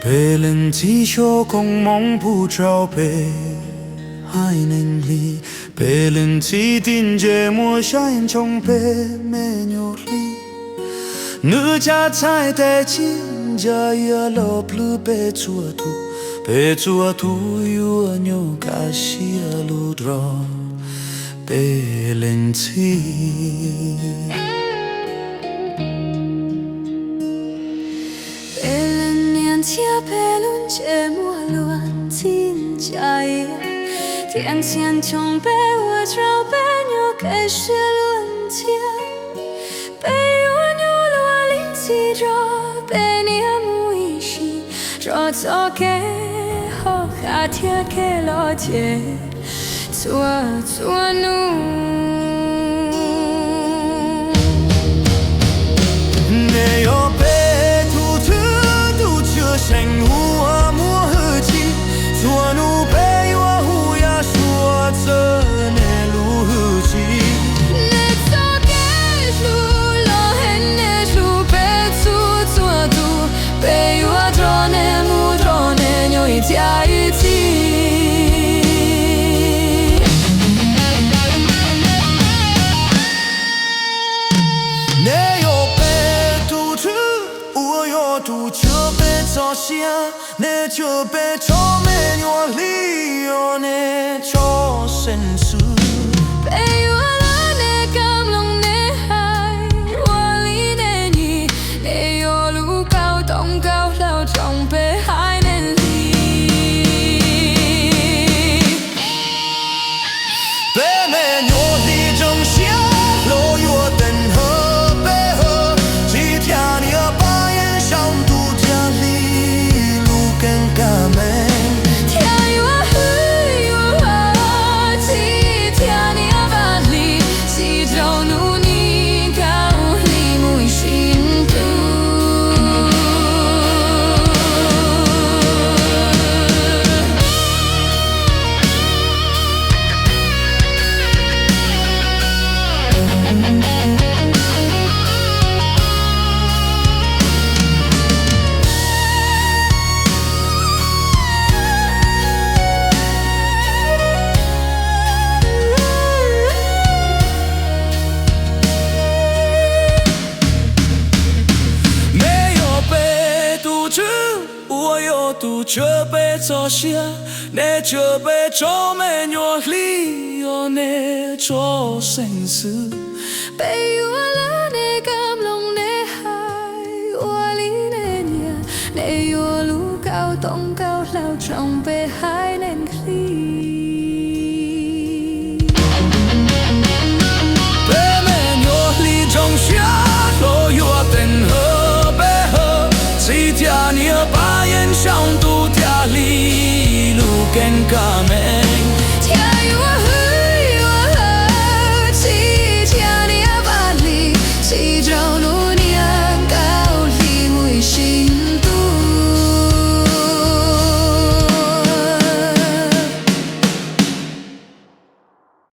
Peb leej txiv xyov koob hmoov pub rau peb haiv neeg li. Peb leej txiv tib ntse muab saib ntsoov peb me nyuam hli. Nws tsa txhais tes tsis ntsa iab los plhws peb txhua tus. Peb txhua tus yuav nyuam kaj siab lug rau peb leej txiv. Peb leej niam ntxias peb lub ntsej muag luag ntxhi ntsa iab, thiab ntxhias ntsoov peb ua rau peb nyuam qhuav siab luag ntxhiab. Peb yuav nyuaj luag li ntxhi rau peb niam mus ib sim, rau txoj kev hauv qab thiab kev lom zem txhua txhua hnub. Nej yog peb tus thwj, tus cwj seem uas muaj hwj chim. Txhua hnub peb yuav hu yav suav txog nej lub hwj chim. Nej txoj kev hlub los heev, nej hlub peb txhua txhua tus. Peb yuav nrog nej mus, nrog nej nyob ib tiam ib txhis. Nej yog peb tus thwj uas yog tus cwj peb txoj sia. Nej cwj peb tso me nyuam hli, yog nej tso xeeb xwm. Peb yuav lawv nej kam mloog nej hais, ua li nej nyiam. Nej yog lub kauj toom kauj hlau rau peb haiv neeg li. Peb me nyuam hli tseem siab los yuav teev hawm peb hawm, txiv thiab niam pab yeej saum ntuj thiab hli lub keeb kaj meej. Thiab yuav hwm yuav hwm txiv thiab niam pab hli, txij rau hnub nim kaum hli mus ib sim ntuj. Nej yog peb tus thwj uas yog tus cwj peb txoj sia. Nej cwj peb tso me nyuam hli, yog nej tso xeeb xwm.